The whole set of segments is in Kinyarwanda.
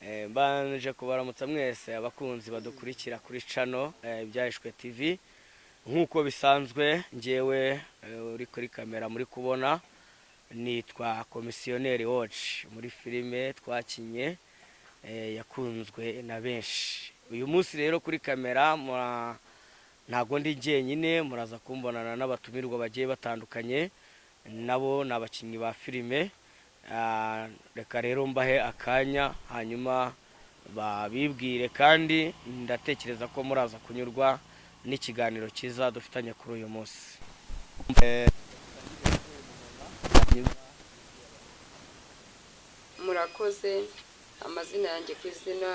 Mbanje kubaramutsa mwese abakunzi badukurikira kuri channel Ibyahishwe TV. Nk'uko bisanzwe, ngewe uri kuri kamera muri kubona nitwa Komisiyoneri Watch muri filime twakinye yakunzwe na benshi. Uyu munsi rero kuri kamera ntabwo ndi jyenyine, muraza kumbonana n'abatumirwa bagiye batandukanye, nabo ni abakinnyi ba filime. Reka rero mbahe akanya hanyuma babibwire, kandi ndatekereza ko muraza kunyurwa n'ikiganiro cyiza dufitanye kuri uyu munsi. Murakoze. Amazina yanjye ku izina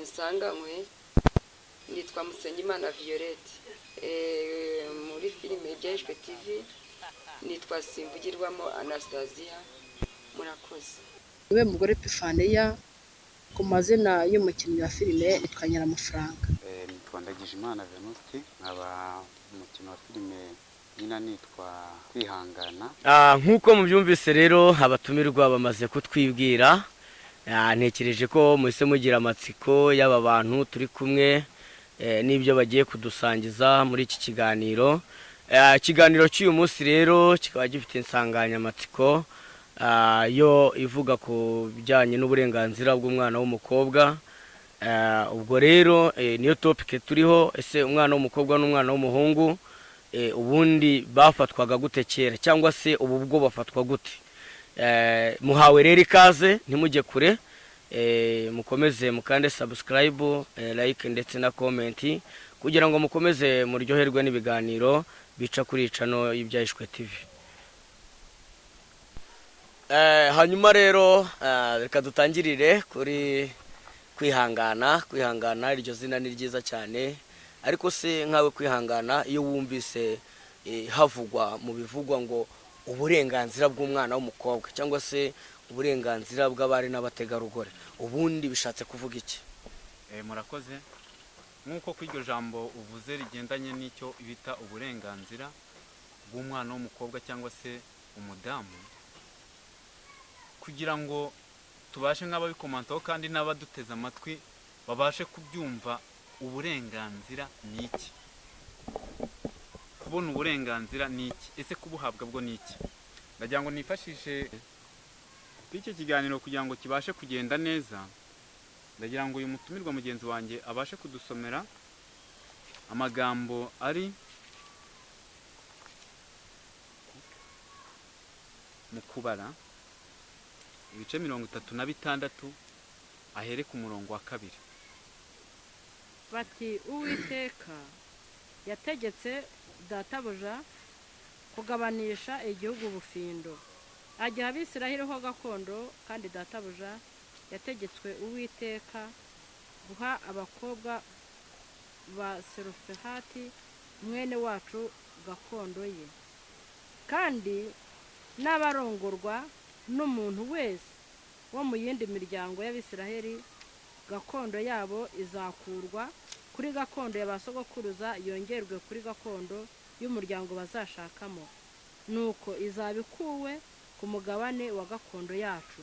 nsanganywe nitwa Musengimana Violette. Muri filime Ibyahishwe TV nitwa Simvugirwamo Anastasia. Murakoze. Niwe mugore Epifaniya, ku mazina y'umukinnyi wa filime nitwa Nyiramafaranga. Nitwa Ndagijimana Venuste, nkaba umukino wa filime nyina nitwa Kwihangana. Nk'uko mubyumvise rero, abatumirwa bamaze kutwibwira. Ntekereje ko muhise mugira amatsiko y'aba bantu turi kumwe n'ibyo bagiye kudusangiza muri iki kiganiro. Ikiganiro cy'uyu munsi rero kikaba gifite insanganyamatsiko yo ivuga ku bijyanye n'uburenganzira bw'umwana w'umukobwa. Ubwo rero niyo topic turiho. Ese umwana w'umukobwa n'umwana w'umuhungu ubundi bafatwaga gute kera, cyangwa se ubu bwo bafatwa gute? Muhawe rero ikaze, ntimujye kure, mukomeze mukande subscribe, like ndetse na comment kugira ngo mukomeze muryoherwe n'ibiganiro bica kuri channel y'Ibyahishwe TV. Hanyuma rero reka dutangirire kuri Kwihangana. Kwihangana, iryo zina ni ryiza cyane, ariko se nkawe Kwihangana, iyo wumvise havugwa mu bivugwa ngo uburenganzira bw'umwana w'umukobwa cyangwa se uburenganzira bw'abari n'abategarugori, ubundi bishatse kuvuga iki? Murakoze. Nk'uko ku iryo jambo uvuze rigendanye n'icyo bita uburenganzira bw'umwana w'umukobwa cyangwa se umudamu, kugira ngo tubashe nk'ababikomantaho kandi n'abaduteze amatwi babashe kubyumva, uburenganzira ni iki? Kubona uburenganzira ni iki? Ese kubuhabwa bwo ni iki? Ndagira ngo nifashishe icyo kiganiro kugira ngo kibashe kugenda neza. Ndagira ngo uyu mutumirwa mugenzi wanjye abashe kudusomera amagambo ari mu Kubara ibice 36, ahere ku murongo wa 2. Bati: "Uwiteka yategetse databuja kugabanisha igihugu ubufindo, agiha Abisiraheli ho gakondo. Kandi databuja yategetswe Uwiteka guha abakobwa ba Selofehadi mwene wacu gakondo ye. Kandi n'abarongorwa n'umuntu wese wo mu yindi miryango y'Abisiraheli, gakondo yabo izakurwa kuri gakondo ya ba sogokuruza, yongerwe kuri gakondo y'umuryango bazashakamo. Nuko izaba ikuwe ku mugabane wa gakondo yacu."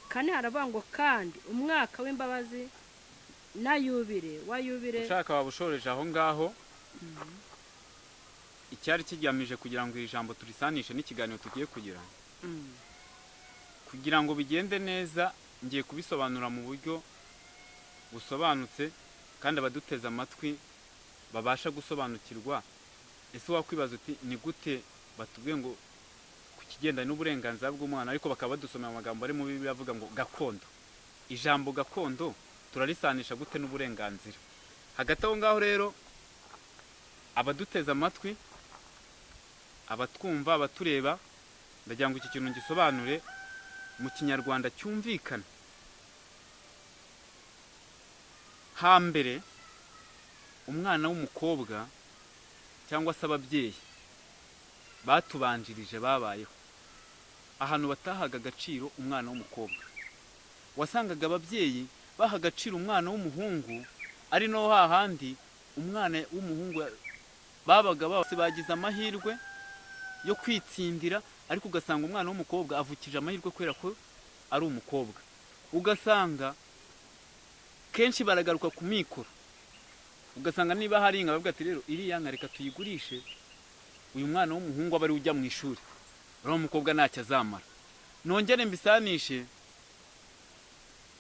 Kane haravuga ngo: "Kandi umwaka w'imbabazi na yubire wa yubire." Ushaka waba ushoreje aho ngaho. Icyari kigamije kugira ngo iri jambo turisanishe n'ikiganiro tugiye kugira, kugira ngo bigende neza, ngiye kubisobanura mu buryo busobanutse kandi abaduteze amatwi babasha gusobanukirwa. Ese wakwibaza uti: "Ni gute batubwiye ngo ku kigendanye n'uburenganzira bw'umwana, ariko bakaba badusomera amagambo ari mu Bibiliya avuga ngo gakondo?" Ijambo gakondo turarisanisha gute n'uburenganzira? Hagati aho ngaho rero, abaduteze amatwi, abatwumva, abatureba, ndagira ngo iki kintu gisobanure mu Kinyarwanda cyumvikana. Hambere umwana w'umukobwa cyangwa se ababyeyi batubanjirije babayeho ahantu batahaga agaciro umwana w'umukobwa. Wasangaga ababyeyi baha agaciro umwana w'umuhungu, ari no hahandi umwana w'umuhungu babaga bose bagize amahirwe yo kwitsindira, ariko ugasanga umwana w'umukobwa avukije amahirwe kubera ko ari umukobwa. Ugasanga kenshi baragaruka ku mikoro, ugasanga niba hari inka bavuga ati rero iriya nka reka tuyigurishe, uyu mwana w'umuhungu aba ari ujya mu ishuri, uriya mukobwa ntacyo azamara. Nongere mbisanishe,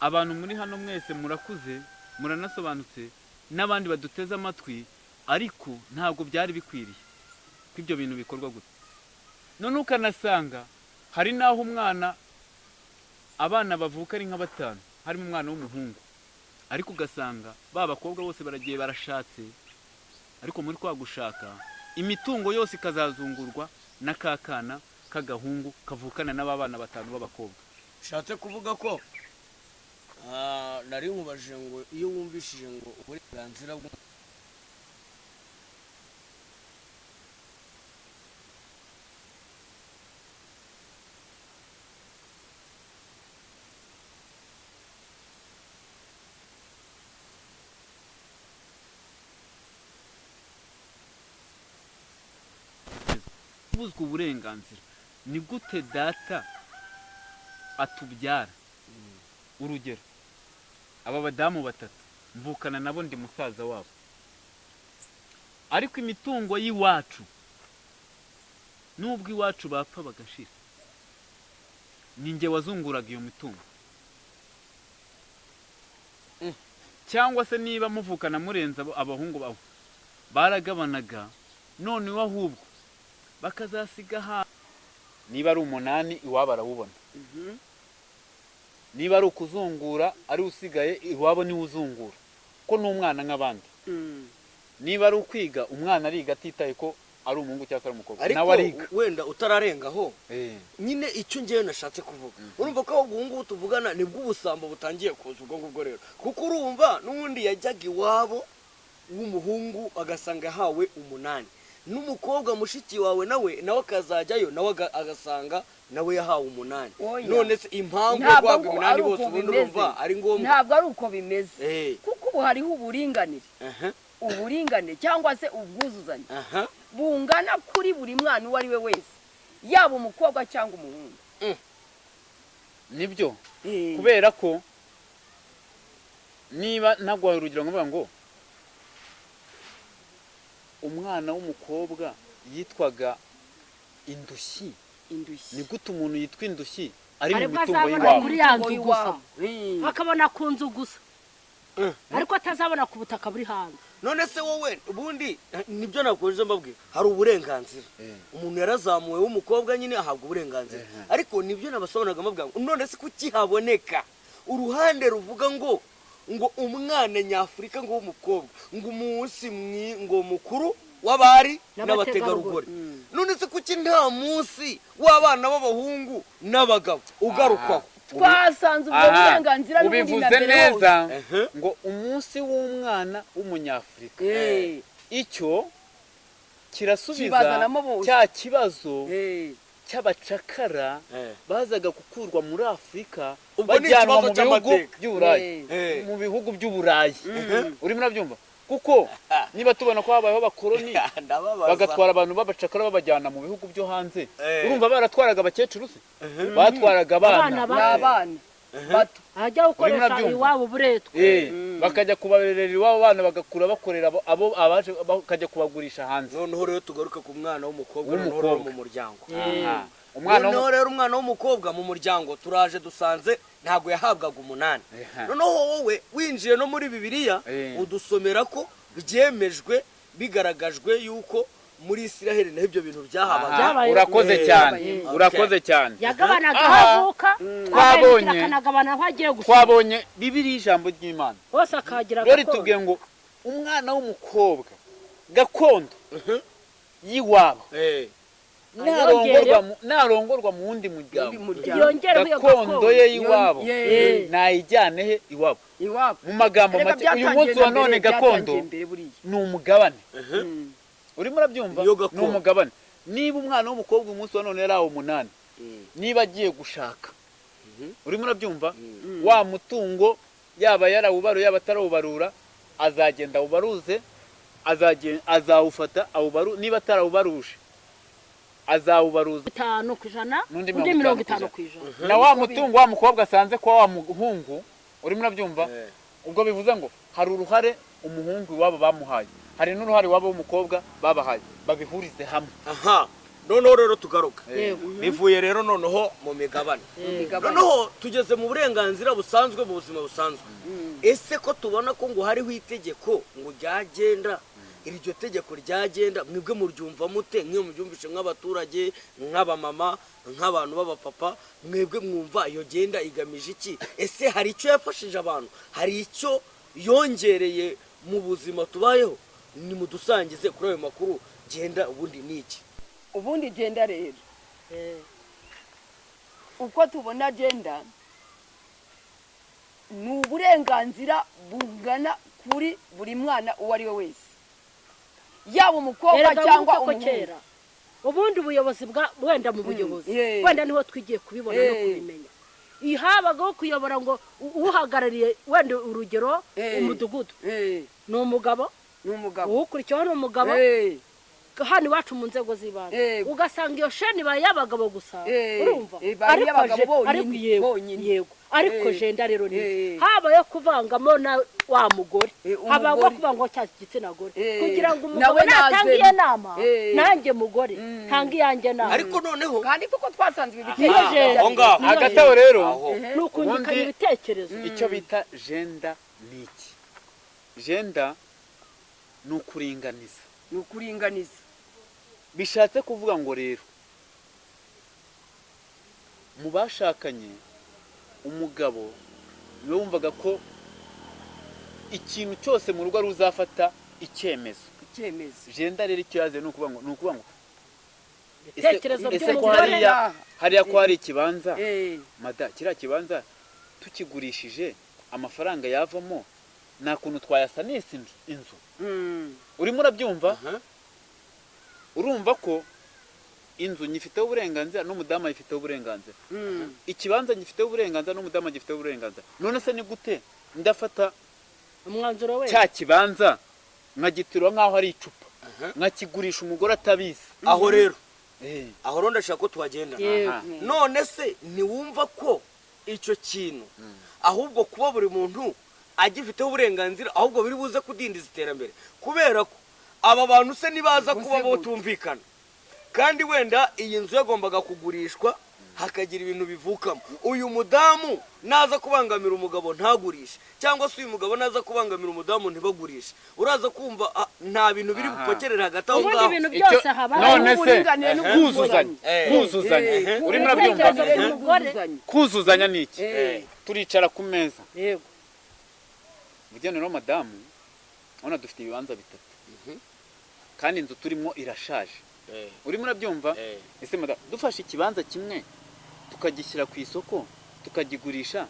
abantu muri hano mwese murakuze, muranasobanutse, n'abandi baduteze amatwi, ariko ntabwo byari bikwiriye ko ibyo bintu bikorwa gutya. None ukanasanga hari n'aho umwana, abana bavuka ari nka batanu, harimo umwana w'umuhungu, ariko ugasanga ba bakobwa bose baragiye barashatse, ariko muri kwa gushaka imitungo yose ikazazungurwa na ka kana k'agahungu kavukana n'aba bana batanu b'abakobwa. Ushatse kuvuga ko nari nkubajije ngo iyo wumvishije ngo uburenganzira bw'umuntu Kubuzwa uburenganzira ni gute data atubyara? Urugero, aba badamu batatu mvukana nabo, ndi musaza wabo, ariko imitungo y'iwacu, nubwo iwacu bapfa bagashira, ni njye wazunguraga iyo mitungo. Cyangwa se niba muvukana murenze abahungu bawe baragabanaga, noneho ahubwo bakazasiga ha niba ari umunani iwabo arawubona, niba ari ukuzungura ari usigaye iwabo niwe uzungura, ko n'umwana nk'abandi. Niba ari ukwiga, umwana ariga atitaye ko ari umuhungu cyangwa se ari umukobwa, ariko nawe ariga. Wenda utararengaho nyine, icyo ngewe nashatse kuvuga, urumva ko ahubwo ubu ngubu tuvugana nibwo ubusambo butangiye kuza. Ubwo ngubwo rero, kuko urumva n'ubundi yajyaga iwabo w'umuhungu agasanga yahawe umunani, n'umukobwa mushiki wawe nawe akazajyayo nawe agasanga nawe yahawe umunani. Oya. None se impamvu yo Ntabwo guhabwa iminani ari bose uko ubundi bimeze. urumva ari ngombwa? Ntabwo ari uko bimeze, kuko ubu hariho uburinganire, uburinganire cyangwa se ubwuzuzanye bungana kuri buri mwana uwo ari we wese, yaba umukobwa cyangwa umuhungu. Nibyo, kubera ko niba naguhaye urugero nkavuga ngo umwana w'umukobwa yitwaga indushyi, Indushyi. ni gute umuntu yitwa indushyi ari mu Aribwo mitungo azabona y'iwabo? kuri ya nzu gusa, Iwabo. akabona ku nzu gusa, ariko atazabona ku butaka buri hanze. None se wowe ubundi nibyo nakunze mbabwira, hari uburenganzira, umuntu yarazamuwe w'umukobwa nyine ahabwa uburenganzira, ariko nibyo nabasobanuraga mbabwira ngo none se kuki haboneka uruhande ruvuga ngo umwana nyafurika ngo w'umukobwa ngo umunsi ngo mukuru w'abari n'abategarugori. N'abategarugori. None se kuki nta munsi w'abana b'abahungu n'abagabo ugarukwaho? Twasanze ubwo burenganzira n'ubundi na Ubivuze mbere hose. neza ngo umunsi w'umwana w'umunyafurika, icyo kirasubiza Kibazanamo bose. cya kibazo cy'abacakara bazaga gukurwa muri Afurika Ubwo ni bajyanwa ikibazo mu bihugu cy'amateka. by'Uburayi, mu bihugu by'Uburayi. Urimo urabyumva? Kuko niba tubona ko habayeho abakoloni Ndababaza. bagatwara abantu b'abacakara babajyana mu bihugu byo hanze, urumva baratwaraga abakecuru se? Batwaraga abana. Abana Ni bato. abana bato. Ajya gukoresha Urabyumva? iwabo uburetwa. Bakajya kubarerera iwabo, abana bagakura bakorera abo abaje bakajya kubagurisha hanze. Noneho rero tugaruke ku mwana w'umukobwa noneho rero W'umukobwa. mu muryango. Aha. Umwana Noneho rero umwana w'umukobwa mu muryango turaje dusanze ntabwo yahabwaga umunani. Noneho wowe winjiye no muri Bibiliya, udusomera ko byemejwe, bigaragajwe yuko muri Isiraheli naho ibyo bintu byahabaga. Byabaye- Urakoze cyane, urakoze cyane. Yagabanaga Aha. aho avuka, Twabonye. akanagabana aho agiye gusura. Twabonye Bibiri, ijambo ry'Imana Hose akahagira rero gakondo. ritubwiye ngo umwana w'umukobwa gakondo y'iwabo narongorwa mu wundi muryango, Muryango. Yongereho iyo gakondo gakondo. ye y'iwabo nayijyane he iwabo? Iwabo. Mu magambo Erega make, uyu byatangiye munsi wa na mbere, none gakondo byatangiye mbere buriya. ni umugabane. Urimo urabyumva? Niyo gakondo. Ni umugabane. Niba umwana w'umukobwa umunsi wa none yari umunani, niba agiye gushaka, urimo urabyumva, wa mutungo yaba yarawubaruye yaba atarawubarura, azagenda awubaruze, azawufata awubaru. Niba atarawubaruje Azawubaruza. 50% N'undi undi 50%. Na wa mutungo wa mukobwa asanze kwa wa muhungu, urimo urabyumva? Ubwo bivuze ngo hari uruhare umuhungu iwabo bamuhaye, hari n'uruhare iwabo w'umukobwa babahaye, babihurize hamwe. Aha noneho rero tugaruka. Yego. Bivuye rero noneho mu migabane. Imigabane. Noneho tugeze mu burenganzira busanzwe, mu buzima busanzwe. Ese ko tubona ko ngo hariho itegeko ngo ryagenda, iryo tegeko ryagenda mwebwe muryumva mute? Nk'iyo mubyumvishe nk'abaturage, nk'abamama, nk'abantu b'abapapa, mwebwe mwumva iyo genda igamije iki? Ese hari icyo yafashije abantu? Hari icyo yongereye mu buzima tubayeho? Nimudusangize kuri ayo makuru. Genda ubundi ni iki? Ubundi gender rero, uko tubona gender, ni uburenganzira bungana kuri buri mwana uwo ari we wese, yaba umukobwa Erega cyangwa wibuke ko umuhungu. Kera ubundi ubuyobozi bwa wenda mu buyobozi, wenda niho twigiye kubibona no kubimenya, habagaho kuyobora ngo uhagarariye wenda urugero umudugudu ni umugabo, Ni umugabo. uwukurikiyeho ni umugabo. Hano iwacu mu nzego z'ibanze ugasanga iyo sheni ibaye iy'abagabo gusa. Urumva? Ibaye Ariko iy'abagabo bonyine, ariko yego, bonyine. Yego, ariko gender rero ni habayeho kuvangamo na wa mugore, habaho Umugore. kuvangamo cya gitsina gore, kugira ngo umugabo Nawe natanga nazemo. iyo nama, nanjye mugore ntanga iyanjye nama. Ariko noneho Kandi kuko twasanze ibi Niyo bitekerezo gender. Aho ngaho. Niyo Hagati aho rero, Aho. ni ukungikanya Ubundi- ibitekerezo. Icyo bita gender ni iki? Gender ni ukuringaniza. Ni ukuringaniza. Bishatse kuvuga ngo rero mu bashakanye, umugabo niwe wumvaga ko ikintu cyose mu rugo ari uzafata icyemezo. Icyemezo. Gender rero icyo yaze ni ukuvuga ngo Ibitekerezo ese ko by'umugore. hariya ko hari ikibanza, mada, kiriya kibanza tukigurishije amafaranga yavamo nta kuntu twayasanisha inzu? Urimo urabyumva? Urumva ko inzu nyifiteho uburenganzira n'umudamu ayifiteho uburenganzira, ikibanza ngifiteho uburenganzira n'umudamu agifiteho uburenganzira. None se ni gute ndafata Umwanzuro we. cya kibanza nkagitura nk'aho ari icupa, nkakigurisha umugore atabizi? Aho rero, aho rero ndashaka ko tuhagenda. Yego. Aha. None se ntiwumva ko icyo kintu, ahubwo kuba buri muntu agifiteho uburenganzira, ahubwo biri buze kudindiza iterambere? Kubera ko aba bantu se nibaza kuba Ubwo se gute? botumvikana, kandi wenda iyi nzu yagombaga kugurishwa, hakagira ibintu bivukamo, uyu mudamu naza kubangamira umugabo ntagurishe, cyangwa se uyu mugabo naza kubangamira umudamu ntibagurishe, uraza kumva nta bintu biri bupokerere hagati aho Ubundi ngaho. ibintu byose haba None se Uburinganire kuzuzanya, kuzuzanya, urimo urabyumva? Ibitekerezo by'umugore. Kuzuzanya ni iki? Turicara ku meza. Yego. Burya rero madamu, urabona dufite ibibanza bitatu kandi inzu turimo irashaje. Urimo urabyumva? Ese madamu, dufashe ikibanza kimwe tukagishyira ku isoko tukakigurisha,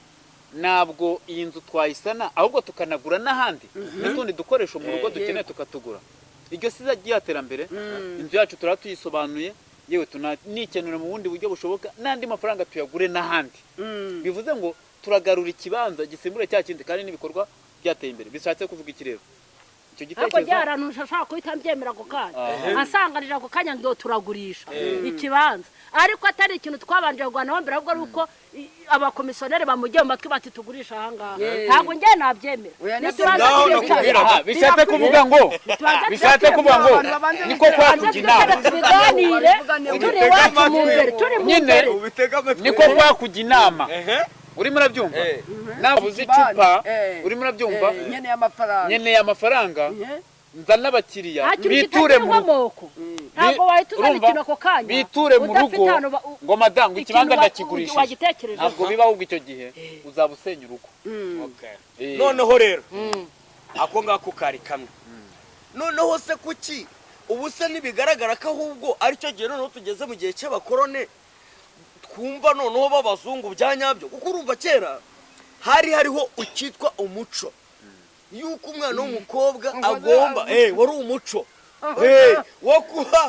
ntabwo iyi nzu twayisana, ahubwo tukanagura n'ahandi n'utundi dukoresho mu rugo dukeneye tukatugura? Iryo si ry'iterambere? Inzu yacu turaba tuyisobanuye, yewe tunanikenura mu bundi buryo bushoboka, n'andi mafaranga tuyagure n'ahandi. Bivuze ngo turagarura ikibanza gisimbura cya kindi, kandi n'ibikorwa byateye imbere. Bishatse kuvuga iki rero icyo Ariko gitekerezo? byarahantu ushobora guhita mbyemera ako kanya, asanganije ako kanya ngo turagurisha ikibanza, ariko atari ikintu twabanje kurwanaho mbere, ahubwo ari uko abakomisiyoneri bamugiye mu matwi bati tugurisha ahangaha. Ntabwo njye nabyemera. Oya, Nitubanza Ngaho twicara. nakubwiraga. Aha, bishatse kuvuga ngo Nitubanza bishatse kuvuga ngo Abantu babanze niko bicara. kwa kujya twicare inama. tubiganire turi iwacu mu mbere, turi mu Nyine, mbere. Ubitega amatwi. Niko kwa kujya inama. Urimo urabyumva? Nawe uzi icupa. Urimo urabyumva? Nkeneye amafaranga. Nkeneye amafaranga, nzana abakiriya, Nta kintu biture kitagira mu rugo. inkomoko. Ntabwo wahita uzana Urumva? ikintu ako kanya Biture mu udafite rugo ahantu ngo madamu, ikintu ikibanza ndakigurishije. wagitekerejeho. Ntabwo biba, ahubwo icyo gihe uzaba usenya urugo. Noneho rero ako ngako kari kamwe. Noneho se kuki ubu se ntibigaragara ko ahubwo aricyo gihe noneho tugeze mu gihe cy'abakorone, twumva noneho b'abazungu bya nyabyo? Kuko urumva kera hari hariho ukitwa umuco yuko umwana w'umukobwa agomba wari umuco wo kuba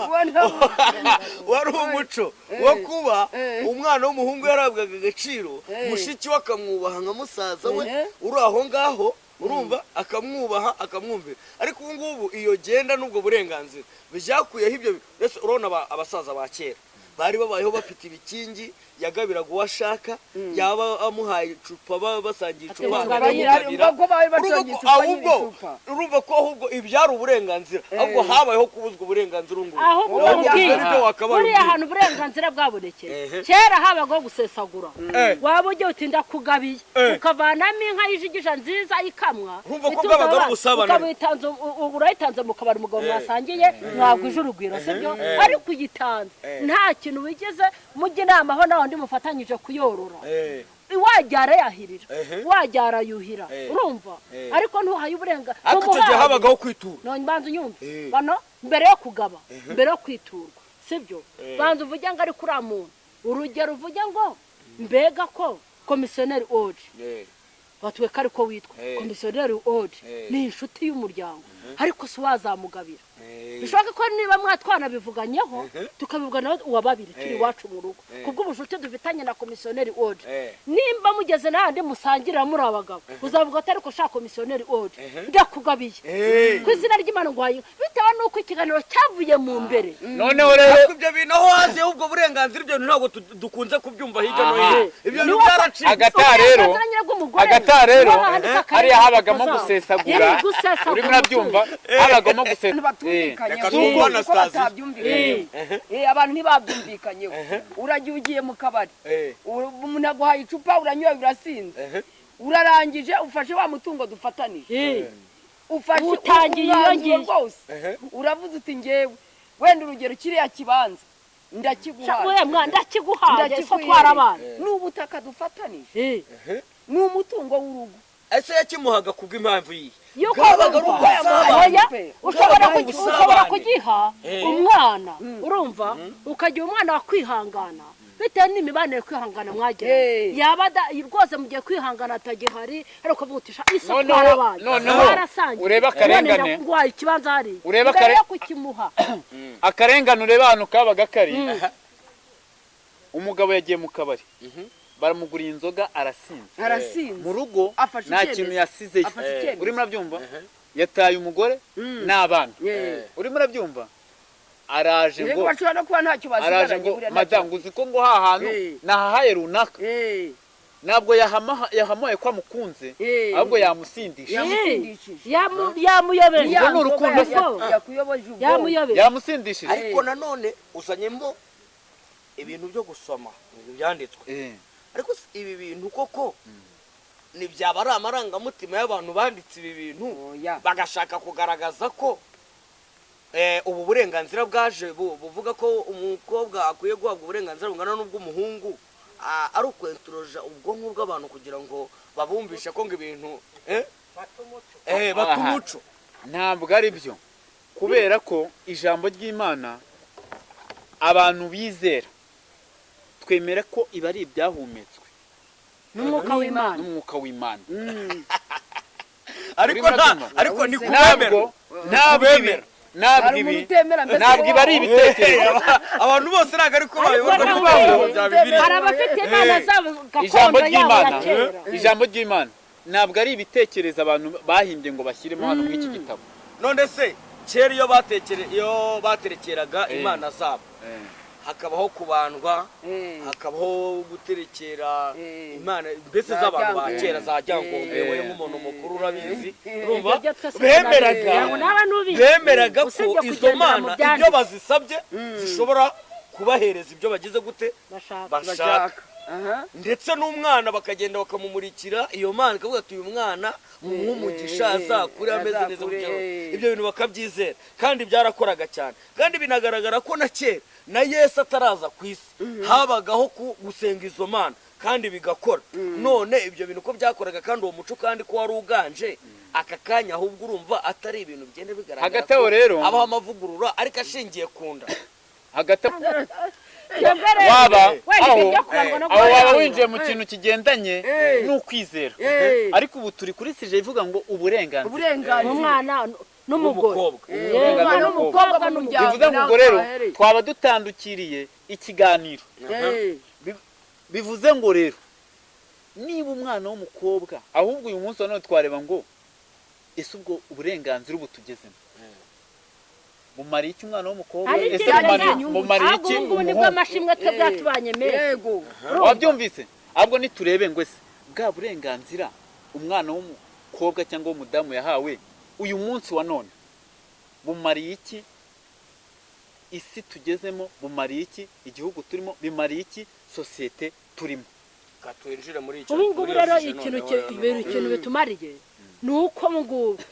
wari umuco wo kuba umwana w'umuhungu yarabwaga agaciro, mushiki we akamwubaha nka musaza we uri aho ngaho. Urumva, akamwubaha, akamwumvira. Ariko ubu ngubu iyo genda n'ubwo burenganzira byakuyeho ibyo. Mbese urabona abasaza ba kera bari babayeho bafite ibikingi, yagabiraga uwo ashaka, yaba amuhaye icupa, basangiye icupa, akamugabira. Ubwo bari Urumva basangiye ko icupa nyiri ahubwo icupa. Urumva ko ahubwo ibyari uburenganzira, ahubwo habayeho kubuzwa uburenganzira ubu ngubu. Ahubwo Urumva ko nkubwire, ari byo wakabaye buriya umbwira. hantu uburenganzira bwabonekeye, kera habagaho gusesagura. Waba ugiye uti ndakugabiye, ukavanamo inka y'ijigija nziza ikamwa, Urumva ko itunze bwabaga ari abana, ubusabane. ukaba urayitanze mu kabari, umugabo mwasangiye mwagwije urugwiro, sibyo? Ariko uyitanze nta kintu wigeze mujya inama aho nawe undi mufatanyije kuyorora, wajya arayahirira, wajya arayuhira, urumva? Ariko ntuhaye uburenganzira. Ariko icyo gihe habagaho kwitura. None banza unyumve. Bano mbere yo kugaba, mbere yo kwiturwa, sibyo? Banza uvuge ngo ariko uriya muntu, urugero, uvuge ngo mbega ko komisiyoneri oje, batuwe ko ariko witwa komisiyoneri oje, ni inshuti y'umuryango, ariko si wazamugabira. Bishoboka ko niba mwatwanabivuganyeho, tukabivuganaho uwa babiri turi iwacu mu rugo, kubw'ubucuti dufitanye na komisiyoneri oje, nimba mugeze n'ahandi musangirira muri abagabo, uzavuga ati ariko shaka komisiyoneri oje, ndakugabiye ku izina ry'Imana nguhaye, bitewe n'uko ikiganiro cyavuye mu mbere. Noneho rero Ariko ibyo bintu aho haziyeho ubwo burenganzira, ibyo bintu ntabwo dukunze kubyumva hirya no hino. Ibyo bintu byaracitse. Agataha rero, Uburenganzira nyine bw'umugore, agataha rero, niho handitse akarengane hariya habagamo kazabo. gusesagura. Yari gusesagura Urimo urabyumva, umutungo. Habagamo gusesagura. Batumvikanyeho. Reka twumve Kuko Anastasie. batabyumvikanyeho. Abantu ntibabyumvikanyeho. Uragiye, ugiye mu kabari, umuntu aguhaye icupa, uranyoye, urasinze, urarangije, ufashe wa mutungo dufatanije, ufashe Utangiye iyo umwanzuro ngiyo. rwose, uravuze uti ngewe wenda urugero kiriya kibanza ndakiguhaye. We mwana, ndakiguhaye so Ndakiguhereye. twara abana. Ni ubutaka dufatanije, ni umutungo w'urugo. Ese yakimuhaga kubw'impamvu yihe? Yuko Bwabaga ari urumva, ubusabane. oya, ushobora Bwabaga ari ushobora ubusabane. kugiha umwana, urumva, ukagira umwana wa kwihangana bitewe n'imibanire, kwihangana mwagiranye, yaba rwose mugiye kwihangana atagihari, ariko ukavuga uti sha isoko twarabaye, Noneho twarasangiye, urebe akarengane. none ndaguhaye ikibanza hariya Urebe mbere yo kukimuha. Akarengane, urebe ahantu kabaga kari. Umugabo yagiye mu kabari, baramuguriye inzoga, arasinze. Arasinze. Mu rugo Afashe nta icyemezo. kintu yasizeyo. Afashe icyemezo. Urimo urabyumva, yataye umugore n'abana. Urimo urabyumva, araje Yego, ngo bashobora no kuba ntacyo araje basigaranye ngo buriya ntacyo. Madamu, uzi ko ngo ha hantu nahahaye runaka. Ntabwo yahamuhaye ko amukunze, ahubwo yamusindisha. Yamusindishije. Yamuyobeje. Ya Urwo ni urukundo nzoga se? Yakuyoboje ubwonko. Yamuyobeje. Yamusindishije. Ariko nanone uzanyemo ibintu byo gusoma ibintu byanditswe. Ariko se ibi bintu koko ntibyaba ari amarangamutima y'abantu banditse ibi bintu, Oya. bagashaka kugaragaza ko ubu burenganzira bwaje buvuga ko umukobwa akwiye guhabwa uburenganzira bungana n'ubw'umuhungu, ari ukwenturoja ubwonko bw'abantu kugira ngo babumvishe ko ngo ibintu bata Aha. umuco? Ntabwo ari byo, kubera ko ijambo ry'Imana abantu bizera twemera ko iba ari ibyahumetswe n'umwuka w'Imana. N'umwuka w'Imana. Ariko Urimo nta urabyumva? Ariko ni kubemera. Ntabwo ibi Kubemera. ntabwo Hari ibi umuntu utemera mbese ntabwo ibi ari ibitekerezo. Abantu bose ntabwo ariko bayoborwa ntabwo n'ibitabo bya Bibiliya. Hari abafite imana zabo Ijambo gakondo yabo ya ry'Imana, kera. ijambo ry'Imana ntabwo ari ibitekerezo abantu bahimbye ngo bashyiremo hano muri iki gitabo. None se kera iyo baterekeraga imana zabo, hakabaho kubandwa, hakabaho guterekera imana mbese Za z'abantu ba Ryangombe. kera, za Ryangombe, wowe nk'umuntu mukuru urabizi, urumva? Ibyo twese Bemeraga tunabizi. Naba nubizi. bemeraga ko Usibye izo kugendera mu mana ibyo byanditswe. bazisabye zishobora kubahereza ibyo bagize gute Bashaka. bashaka. Aha. Ndetse n'umwana bakagenda bakamumurikira iyo mana, ikavuga ati uyu mwana mumuhe umugisha, azakure ameze neza azakure, kugira ngo ibyo bintu bakabyizera, kandi byarakoraga cyane. Kandi binagaragara ko na kera na Yesu ataraza ku isi habagaho gusenga izo mana kandi bigakora. None ibyo bintu ko byakoraga, kandi uwo muco kandi ko wari uganje aka kanya, ahubwo urumva atari ibintu bigenda bigaragara Hagati aho ko rero- habaho amavugurura ariko ashingiye ku nda? Hagati Twebwe rero, waba wenda aho ibyo byo kurangwa no aho waba guharanira. winjiye mu kintu kigendanye n'ukwizera, ariko ubu turi kuri sujet ivuga ngo uburenganzira Uburenganzira. Umwana n'umugore. W'umukobwa. Umwana n'umukobwa. n'umukobwa mu n'umugore. muryango. Bivuze ngo ubwo rero twaba dutandukiriye ikiganiro. Bivuze ngo rero niba umwana w'umukobwa, ahubwo uyu munsi wa none twareba ngo Ese ubwo uburenganzira ubu tugezemo bumariye iki umwana w'umukobwa? Ari Ese byo bumariye ahubwo iki ubu ngubu nibwo umuhungu? amashimwe twe bwatubanye menshi. Wabyumvise? Ahubwo niturebe ngo ese bwa burenganzira umwana w'umukobwa cyangwa w'umudamu yahawe uyu munsi wa none bumariye iki isi tugezemo, bumariye iki igihugu turimo, bimariye iki sosiyete turimo? Twinjire muri icyo Ubu ngubu muri iyo rero sujet ikintu noneho rero. ikintu bitumariye ni uko ubu ngubu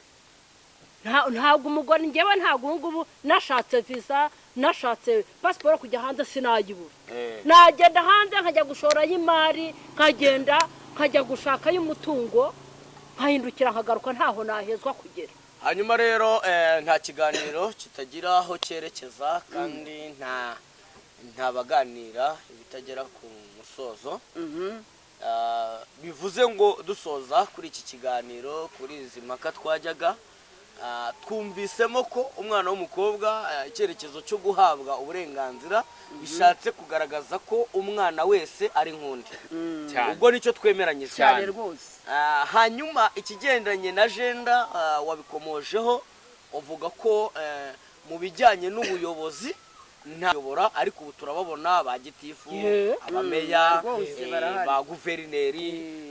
ntabwo umugore, njyewe ntabwo ubu ngubu nashatse visa, nashatse pasiporo kujya hanze sinayibura. Nagenda hanze nkajya gushorayo imari, nkagenda nkajya gushakayo umutungo, nkahindukira nkagaruka, ntaho nahezwa kugera. Hanyuma rero nta kiganiro kitagira aho cyerekeza, kandi nta baganira ibitagera ku musozo. Bivuze ngo dusoza kuri iki kiganiro, kuri izi mpaka twajyaga, twumvisemo ko umwana w'umukobwa, icyerekezo cyo guhabwa uburenganzira bishatse kugaragaza ko umwana wese ari nk'undi. Cyane. Ubwo nicyo twemeranyije. Cyane rwose. Hanyuma ikigendanye na gender, wabikomojeho uvuga ko mu bijyanye n'ubuyobozi ntayobora, ariko ubu turababona ba gitifu, abameya, Rwose barahari. ba guverineri,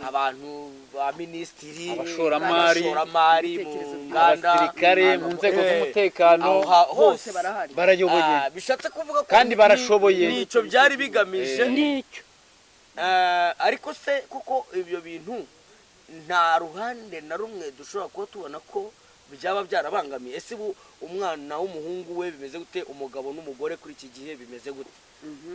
abantu ba minisitiri, Abashoramari, abashoramari mu Ibitekerezo nganda, abasirikare mu nzego z'umutekano, aho Bose hose barahari. Barayoboye. Bishatse kuvuga ko Kandi barashoboye. nicyo byari bigamije. Nicyo. Ariko se kuko ibyo bintu nta ruhande na rumwe dushobora kuba tubona ko byaba byarabangamiye? Ese ubu umwana w'umuhungu we bimeze gute? Umugabo n'umugore kuri iki gihe bimeze gute?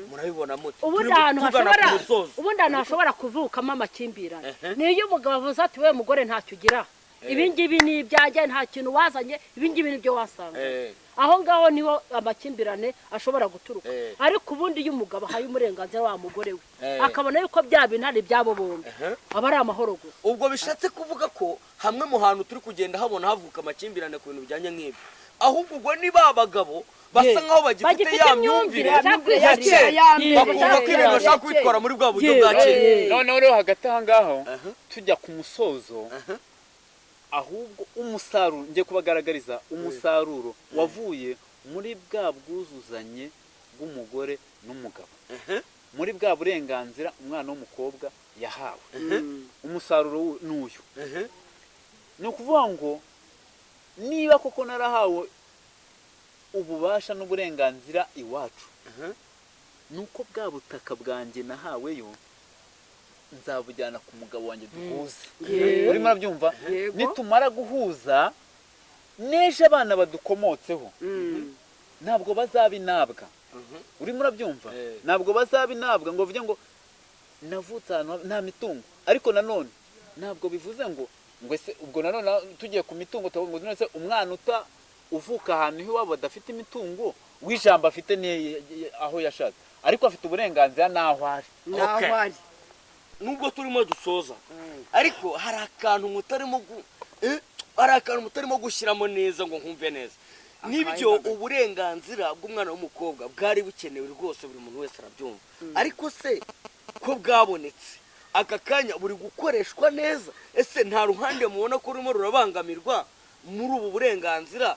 Murabibona mute? Ubundi Turi ahantu tugana hashobora ku musozo. Ubundi ahantu hashobora kuvukamo amakimbirane niyo umugabo avuze ati: "We mugore, ntacyo ugira, ibi ngibi ni ibyanjye, nta kintu wazanye, ibi ngibi nibyo wasanga." Aho ngaho niho amakimbirane ashobora guturuka. Ariko ubundi iyo umugabo ahaye uburenganzira wa mugore we, akabona yuko bya bintu ari ibyabo bombi, aba ari amahoro gusa. Ubwo bishatse kuvuga ko hamwe mu hantu turi kugenda habona havuka amakimbirane ku bintu bijyanye nk'ibyo, ahubwo ubwo ni ba bagabo basa nkaho bagifite Bagifite ya imyumvire myumvire ya ya kera. kera, bakumva ko ibintu bashaka kubitwara muri bwa buryo bwa kera. Noneho rero hagati aho ngaho tujya ku musozo, ahubwo umusaruro ngiye kubagaragariza, umusaruro wavuye muri bwa bwuzuzanye bw'umugore n'umugabo, muri bwa burenganzira umwana w'umukobwa yahawe, umusaruro ni uyu. Ni ukuvuga ngo niba koko narahawe ububasha n'uburenganzira iwacu, ni uko bwa butaka bwanjye nahaweyo nzabujyana ku mugabo wanjye duhuze. Urimo urabyumva? Yego. Nitumara guhuza n'ejo abana badukomotseho ntabwo bazaba intabwa. Urimo urabyumva? Ntabwo bazaba intabwa ngo bavuge ngo navutse ahantu nta mitungo. Ariko nanone ntabwo bivuze ngo ese ubwo nanone tugiye ku mitungo tuvuga ngo none se umwana uta uvuka ahantu iwabo badafite imitungo w'ijambo afite ni aho yashatse, ariko afite uburenganzira n'aho ari. Naho Okay. ari. Nubwo turimo dusoza, ariko hari akantu mutarimo hari akantu mutarimo gushyiramo neza ngo nkumve neza. Nibyo, uburenganzira bw'umwana w'umukobwa bwari bukenewe rwose, buri muntu wese arabyumva. Ariko se ko bwabonetse aka kanya, buri gukoreshwa neza? Ese nta ruhande mubona ko rurimo rurabangamirwa muri ubu burenganzira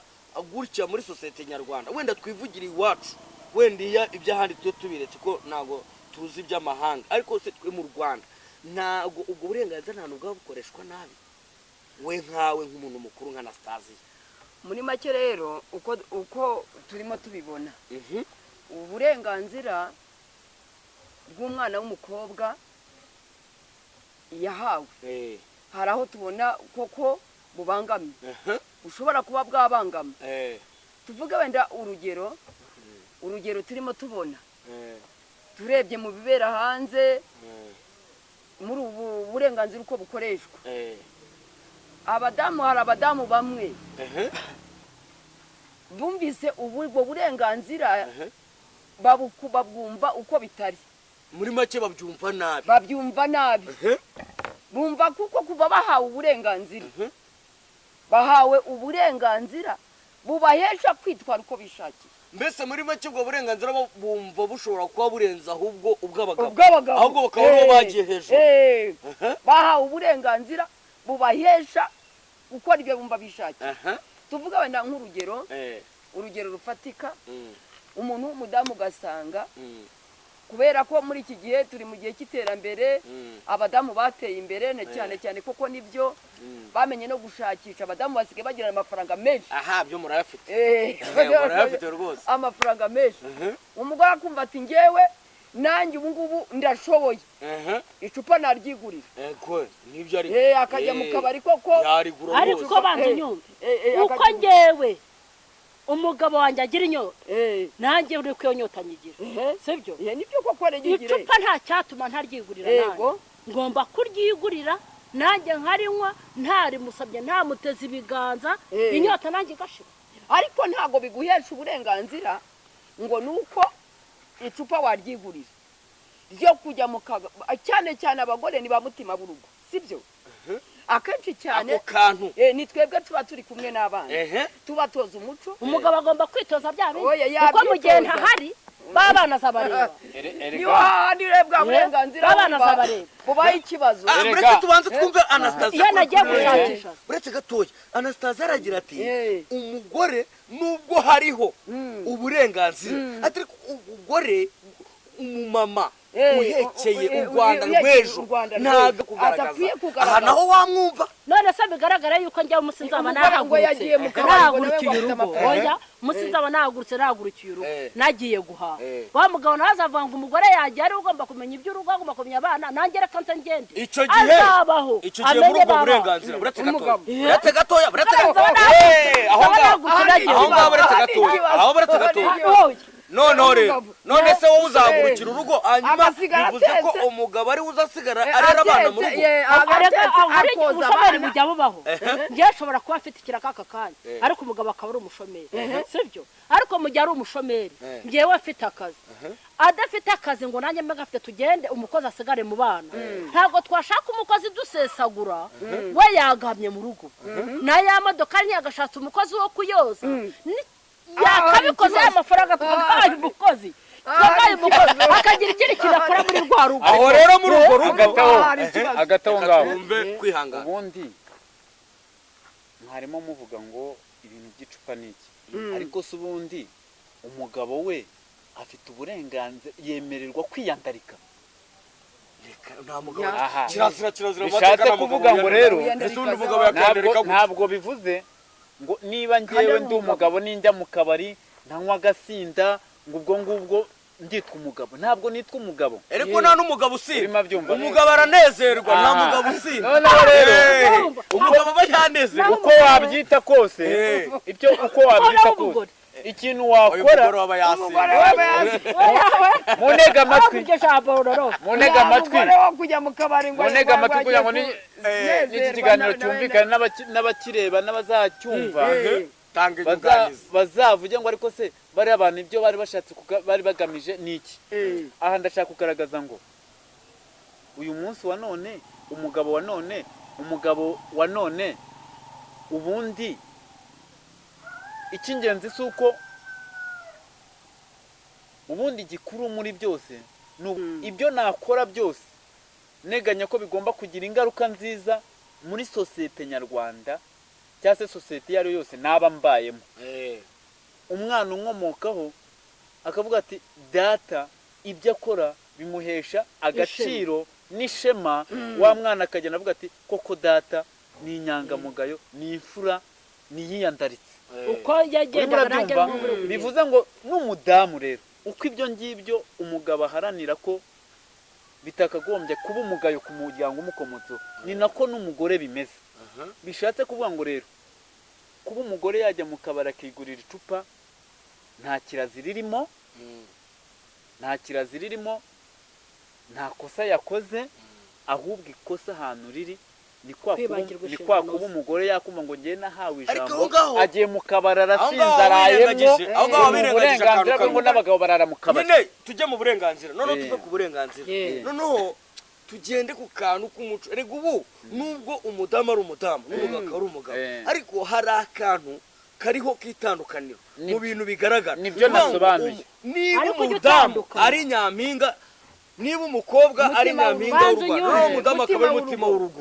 gutya muri sosiyete nyarwanda? Wenda twivugire iwacu, wenda iya iby'ahandi tujye tubiretse ko ntabwo tuzi iby'amahanga, ariko se twe mu Rwanda ntabwo ubwo burenganzira nta nubwo bukoreshwa nabi? We nkawe, nk'umuntu mukuru, nka Anastasiya. Muri make rero, uko turimo tubibona, uburenganzira bw'umwana w'umukobwa yahawe, hari aho tubona koko bubangamye, bushobora kuba bwabangama. Tuvuge wenda urugero turimo tubona, turebye mu bibera hanze, muri ubu burenganzira uko bukoreshwa, abadamu, hari abadamu bamwe bumvise ubwo burenganzira babwumva uko bitari. Muri make babyumva nabi. Babyumva nabi. Bumva kuko kuva bahawe uburenganzira, bahawe uburenganzira bubahesha kwitwara uko bishakiye. Mbese muri make ubwo burenganzira bumva bushobora kuba burenze ahubwo ubw'abagabo. Ubw'abagabo. Ahubwo bakaba aribo bagiye hejuru. Bahawe uburenganzira bubahesha Gukora ibyo bumva bishakiye. Tuvuga wenda nk'urugero, urugero rufatika, umuntu w'umudamu ugasanga kubera ko muri iki gihe turi mu gihe cy'iterambere, abadamu bateye imbere na cyane cyane, koko nibyo, bamenye no gushakisha. Abadamu basigaye bagira amafaranga menshi. Aha byo murayafite. Murayafite rwose. Amafaranga menshi. Umugore akumva ati: "Ngewe nanjye ubu ngubu ndashoboye, icupa naryigurira." Ego, nibyo ari. Akajya mu kabari koko. Yarigura Ariko rwose. banza unyumve. Uko Akaryigurira. ngewe umugabo wanjye agira inyota, nanjye uri ko iyo nyota nyigira, sibyo? Nibyo koko, regigire. Icupa nta cyatuma ntaryigurira nanjye. Ngomba kuryigurira nanjye nkarinywa, ntarimusabye, ntamuteze ibiganza, inyota nanjye igashira. Ariko ntabwo biguhesha uburenganzira ngo ni uko icupa waryigurira ryo kujya mu kaga. Cyane cyane abagore ni ba mutima b'urugo, sibyo? Akenshi cyane Ako kantu. Ni twebwe tuba turi kumwe n'abana, tubatoza umuco. Umugabo agomba kwitoza bya bindi, Oya, kuko mu gihe yabyitoza. ntahari ba bana azabareba. Niyo hahandi rero bwa burenganzira Babana bumva azabareba. bubaye ikibazo. Ah, Erega. mureke tubanze twumve Anastasia. Iyo nagiye gushakisha. Uretse gatoya, Anastasia aragira ati: "Umugore nubwo hariho uburenganzira, ati ariko umugore, umumama uhekeye u Rwanda uhekeye rw'ejo u Rwanda ntabwo rw'ejo. kugaragaza." Adakwiye kugaragaza. Aha naho wamwumva. None se bigaragara yuko njya umunsi nzaba Umugore ngo nahagurutse yagiye mu kabari, ngo nawe ngo nahagurukiye afite urugo, amafaranga. oya, umunsi nzaba nahagurutse nahagurukiye urugo, nagiye guhaha, wa mugabo nawe azavuga ngo umugore yagiye ari we ugomba kumenya iby'urugo, agomba kumenya abana, nanjye reka nze ngende. Icyo gihe Azabaho icyo gihe muri amenye ubwo ba bana. burenganzira, uretse gatoya, Umugabo. uretse gatoya, uretse Nzaba gatoya. nahagurutse, Aho nzaba ngaho nahagurutse nagiye aho ngaho, uretse Ahandi gatoya, ikibazo. aho uretse gatoya. Oya. Noneho rero, Umugabo. none se wowe uzahagurukira urugo, hanyuma Agasigara bivuze ko atetse. umugabo ari we uzasigara arera abana mu rugo? Arega Agatetse hari akoza ubushomeri abana. bujya bubaho. Njyewe nshobora kuba afite ikiraka aka kanya, ariko umugabo akaba ari umushomeri, sibyo? Ariko mu gihe ari umushomeri, njyewe afite akazi, adafite akazi ngo nanjye mbe gafite, tugende umukozi asigare mu bana. Ntabwo twashaka umukozi dusesagura, we yagamye mu rugo na ya modoka ntiyagashatse umukozi wo kuyoza. Yakabikoze ya mafaranga tukabaye umukozi, tukabaye umukozi akagira ikindi kintu akora muri rwa rugo. Aho rero muri urwo rugo, Hagati aho, Hari ikibazo. hagati aho ngaho, twumve kwihangana. Ubundi mwarimo muvuga ngo ibintu by'icupa ni iki, ariko se ubundi umugabo we afite uburenganzira, yemererwa kwiyandarika? Reka, nta mugabo. Aha. Kirazira, kirazira mu Bishatse mateka, nta mugabo kuvuga ngo rero, wiyandarika. Ese ubundi umugabo ntabwo yakwiyandarika gute? Ntabwo bivuze ngo niba Kandi ngewe ari ndi umugabo. umugabo, ninjya mu kabari ntanywa agasinda, ngo ubwo ngubwo nditwa umugabo. Ntabwo nitwa umugabo. Ariko nta n'umugabo usinda. Urimo abyumva? Umugabo aranezerwa, nta Aha. mugabo usinda. Noneho rero, Umugabo aba yanezerewe. uko wabyita kose, ibyo uko wabyita Noneho kose, umugore. ikintu Uyu wakora, mugore aba yasinze. Umugore we yazi. Munega amatwi, Iryo jambo rero. munega amatwi, Umugore wo kujya mu kabari ngo munega amatwi kugira ngo kunezerwa n'iki kiganiro cyumvikane n'abakireba n'abazacyumva, Tanga inyunganizi. bazavuge ngo ariko se bariya abantu ibyo bari bashatse bari bagamije ni iki? Aha ndashaka kugaragaza ngo uyu munsi wa none, umugabo wa none, umugabo wa none, ubundi icy'ingenzi si uko ubundi igikuru muri byose ni ibyo nakora byose nteganya ko bigomba kugira ingaruka nziza muri sosiyete nyarwanda cyangwa se sosiyete iyo ari yo yose naba mbayemo. Umwana unkomokaho akavuga ati: "Data ibyo akora bimuhesha agaciro n'ishema." Wa mwana akagenda avuga ati: "Koko data ni inyangamugayo, ni imfura, niyiyandaritse." Uko Urimo yagendaga nanjye urabyumva? ari muri Bivuze ngo n'umudamu rero, uko ibyo ngibyo umugabo aharanira ko bitakagombye kuba umugayo ku muryango umukomotseho, ni nako n'umugore bimeze. Bishatse kuvuga ngo rero kuba umugore yajya mu kabari akigurira icupa, nta kirazira irimo, nta kirazira irimo, nta kosa yakoze. Ahubwo ikosa ahantu riri ni kwa kuba, Kwibagirwa ni kwa inshingano kuba ze. umugore yakumva ngo ngewe nahawe Ariko ijambo, aho ngaho- agiye mu kabari, aho arasinze, ngaho arayemo, aho ngaho ni wirengagije uburenganzira akantu bwe ngo kamwe. n'abagabo barara mu kabari. Nyine tujye mu burenganzira noneho, tuve ku burenganzira, noneho tugende ku kantu k'umuco. Erega ubu nubwo umudamu ari umudamu n'umugabo akaba ari umugabo, ariko hari akantu kariho k'itandukaniro mu bintu bigaragara. Nibyo Ni ukuvuga ngo nasobanuye. niba Ariko ujye umudamu utandukana. ari nyampinga, niba umukobwa ari Umutima nyampinga Banza w'u Rwanda, unyumve. noneho umudamu akaba ari umutima w'urugo.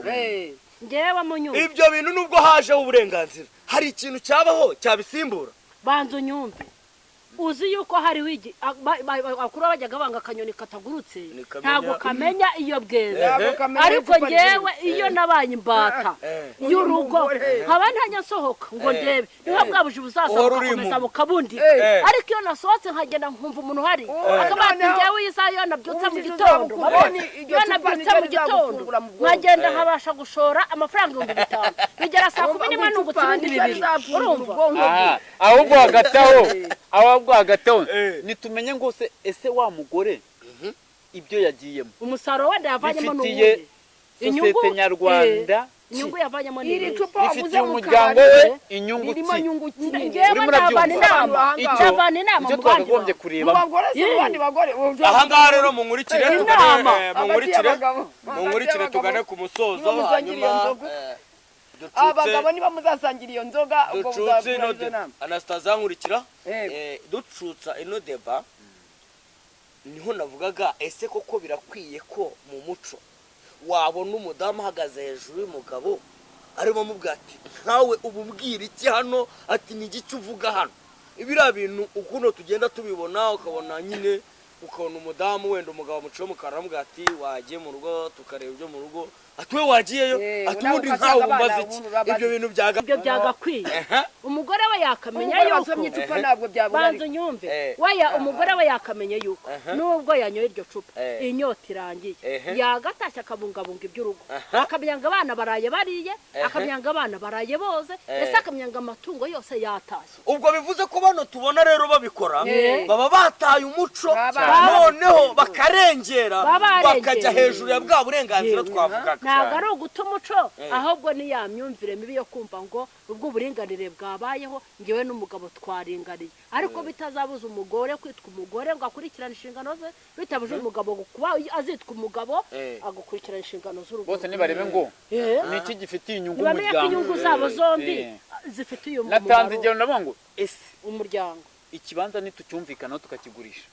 Ngewe munyumve. Ibyo bintu nubwo hajeho uburenganzira, hari ikintu cyabaho cyabisimbura? Banza unyumve. Uzi yuko hariho abakuru bajyaga banga akanyoni katagurutse Ntikamenya- ntabwo kamenya iyo bweze. Ntabwo kamenya Ariko icupa. ngewe iyo nabaye imbata y'urugo, Umugore. nkaba ntajya nsohoka ngo ndebe, niho bwa buji buzaza Uhora uri bugakomeza impumyi. bukabundika. Ariko iyo nasohotse nkagenda nkumva umuntu uhari, akaba ati Noneho ngewe iyi saha iyo nabyutse mu ubujiji gitondo, uzabukura. mabona, Iryo iyo cupa nabyutse niryo mu gitondo rizagufungura mu bwonko. nkagenda nkabasha gushora amafaranga 5000, bigera saa 11 nungutse ibindi Niryo bibiri. rizafungura Urumva? ubwonko bwe. Aha, ahubwo hagati aho nitumenye ngo se ese wa mugore ibyo yagiyemo Umusaruro wenda yavanyemo ni bifitiye uwuhe? Inyungu, sosiyete nyarwanda ki? Inyungu yavanyemo ni Iri iyihe? cupa waguze Bifitiye mu umuryango kabari we inyungu ririmo ki? nyungu ki? Ngewe Urimo navana urabyumva? inama, navana inama Icyo mu bandi twakagombye bantu. Mu kurebamo bagore se, mu bandi bagore? Ahangaha rero munkurikire tugane, Inama. munkurikire, Hagati y'abagabo. munkurikire Hagati tugane y'abagabo. ku musozo. Niba musangira iyo Hanyuma nzoga. Ducutse Abagabo, niba muzasangira iyo nzoga, ubwo ducutse muzakura ino izo nama. Anastasia, nkurikira. Yego. Ducutsa ino débat, niho navugaga: ese koko birakwiye ko mu muco wabona umudamu ahagaze hejuru y'umugabo, arimo amubwira ati: "Nkawe uba umbwira iki hano?" Ati: "Ni igiki uvuga hano?" Biriya bintu ukuntu tugenda tubibona, ukabona nyine, ukabona umudamu wenda umugabo amuciye mu kanwa, aramubwira ati: "Wagiye mu rugo tukareba ibyo mu rugo?" Ati: "We wagiyeyo?" Ati: Nawe "Ubundi ugasanga nkawe abana umbaza iki?" ubundi urabaza Ibyo bintu byaga Ibyo byagakwiye. Umugore we yakamenya Umugore yuko wasomye icupa ntabwo byabura. Banza unyumve. Weya, umugore we yakamenya yuko nubwo yanyoye iryo cupa, inyota irangiye, yagatashye akabungabunga iby'urugo, akamenya ngo abana baraye bariye, akamenya ngo abana baraye boze, ese akamenya ngo amatungo yose yatashye. Ubwo bivuze ko bano tubona rero babikora baba bataye umuco, Baba noneho bakarengera, Baba barengeye. bakajya hejuru ya bwa burenganzira twavugaga. Ntabwo ari uguta umuco, ahubwo ni ya myumvire mibi yo kumva ngo ubwo uburinganire bwabayeho, ngewe n'umugabo twaringaniye, ariko bitazabuza umugore kwitwa umugore ngo akurikirane inshingano ze, bitabuje umugabo kuba azitwa umugabo agakurikirana inshingano z'urugo. Bose nibarebe ngo ni iki gifitiye inyungu Ntibamenye ko umuryango. inyungu zabo zombi zifitiye Natanze umumaro ingero, ndavuga ngo ese umuryango. ikibanza nitucyumvikanaho tukakigurisha,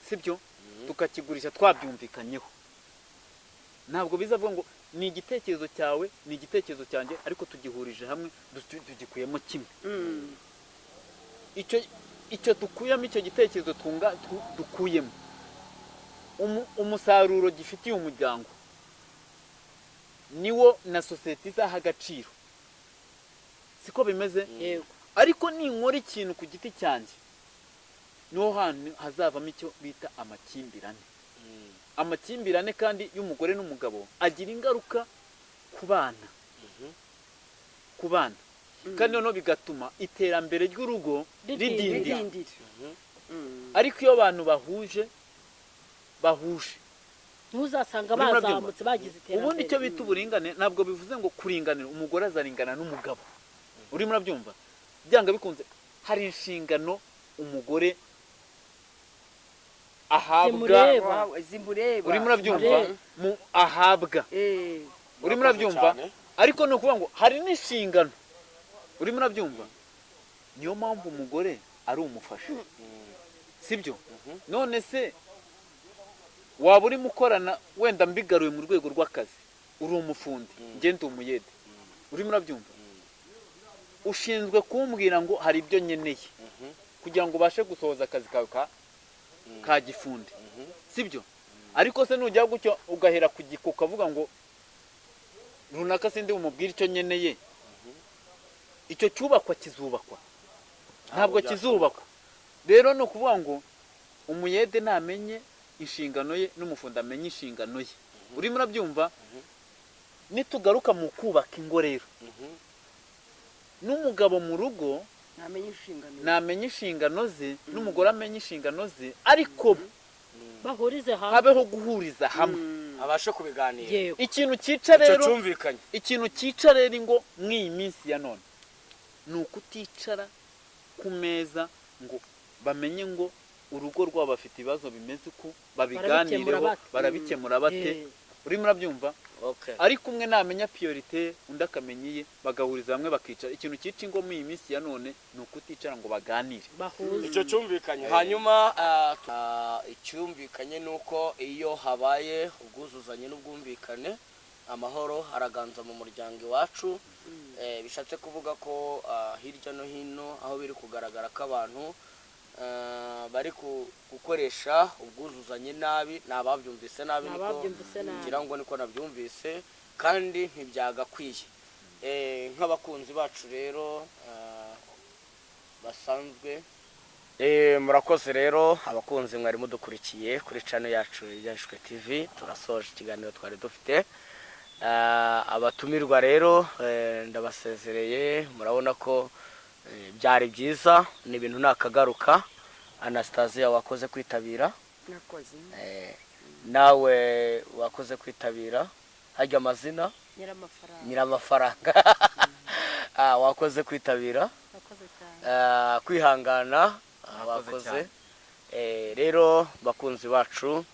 sibyo? Tukakigurisha twabyumvikanyeho, ntabwo bizavuga ngo ni igitekerezo cyawe, ni igitekerezo cyanjye, ariko tugihurije hamwe, tugikuyemo kimwe. Icyo dukuyemo, icyo gitekerezo dukuyemo, umusaruro gifitiye umuryango niwo na sosiyete izaha agaciro, siko bimeze? Yego. Ariko ninkora ikintu ku giti cyanjye, niho hantu hazavamo icyo bita amakimbirane. Amakimbirane kandi y'umugore n'umugabo agira ingaruka ku bana, ku bana kandi noneho bigatuma iterambere ry'urugo Ridindira. ridindira. Ridindira. Ariko iyo abantu bahuje, bahuje, Ntuzasanga Urimo urabyumva? bazamutse bagize iterambere. Ubundi icyo bita uburingane ntabwo bivuze ngo kuringanira, umugore azaringana n'umugabo. Urimo urabyumva? Byanga bikunze hari inshingano umugore ahabwa. Zimureba. Wawe, zimureba. Urimo urabyumva? Zimureba. Mu ahabwa. Urimo urabyumva? Cyane. Ariko ni ukuvuga ngo hari n'inshingano, urimo urabyumva? Niyo mpamvu umugore ari umufasha, sibyo? None se waba urimo ukorana, wenda mbigaruye mu rwego rw'akazi, uri umufundi, njye ndi umuyede, urimo urabyumva? Ushinzwe kumbwira ngo hari ibyo nkeneye kugira ngo ubashe gusohoza akazi kawe ka gifundi, sibyo? Ariko se nujya gutyo ugahera ku giko ukavuga ngo runaka sindi bumubwire icyo nkeneye, icyo cyubakwa kizubakwa? Ntabwo kizubakwa. Rero ni ukuvuga ngo umuyede namenye inshingano ye n'umufundi amenye inshingano ye, urimo urabyumva? Nitugaruka mu kubaka ingo rero, n'umugabo mu rugo Ntamenya inshingano. Namenye inshingano ze, n'umugore amenye inshingano ze, ariko Bahurize hamwe. Habeho guhuriza hamwe. Abashe kubiganira. Yego. Ikintu cyica Icyo rero, cyumvikanye. ikintu cyica rero ingo mw'iyi minsi ya none ni ukuticara ku meza ngo bamenye ngo urugo rwabo bafite ibibazo bimeze uku, babiganireho. Barabikemura bate? Barabikemura bate? Urimo urabyumva? Okay. Ariko umwe namenya priorité ye, undi akamenya iye, bagahuriza hamwe bakicara. Ikintu cyica ingo muri iyi minsi ya none ni ukuticara ngo baganire. Bahuze. Icyo cyumvikanye. Hanyuma icyumvikanye ni uko iyo habaye ubwuzuzanye n'ubwumvikane Amahoro araganza mu muryango iwacu. Bishatse kuvuga ko hirya no hino aho biri kugaragara ko abantu bari gukoresha ubwuzuzanye nabi, ni ababyumvise nabi. Ni Niko ababyumvise nabi. ngira ngo niko nabyumvise, kandi ntibyagakwiye. Nk'abakunzi bacu rero basanzwe, murakoze rero abakunzi mwari mudukurikiye kuri channel yacu ya Ishwe TV. Turasoje ikiganiro twari dufite. Abatumirwa rero ndabasezereye. Murabona ko byari byiza, ni ibintu nakagaruka. Anastasia, wakoze kwitabira. Nakoze. Nawe wakoze kwitabira. Hajya amazina? Nyiramafaranga. Nyiramafaranga. Wakoze kwitabira. Wakoze cyane. Kwihangana Murakoze wakoze cyane. Rero bakunzi bacu,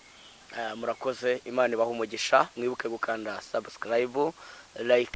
murakoze, Imana ibaha umugisha. Mwibuke gukanda subscribe, like.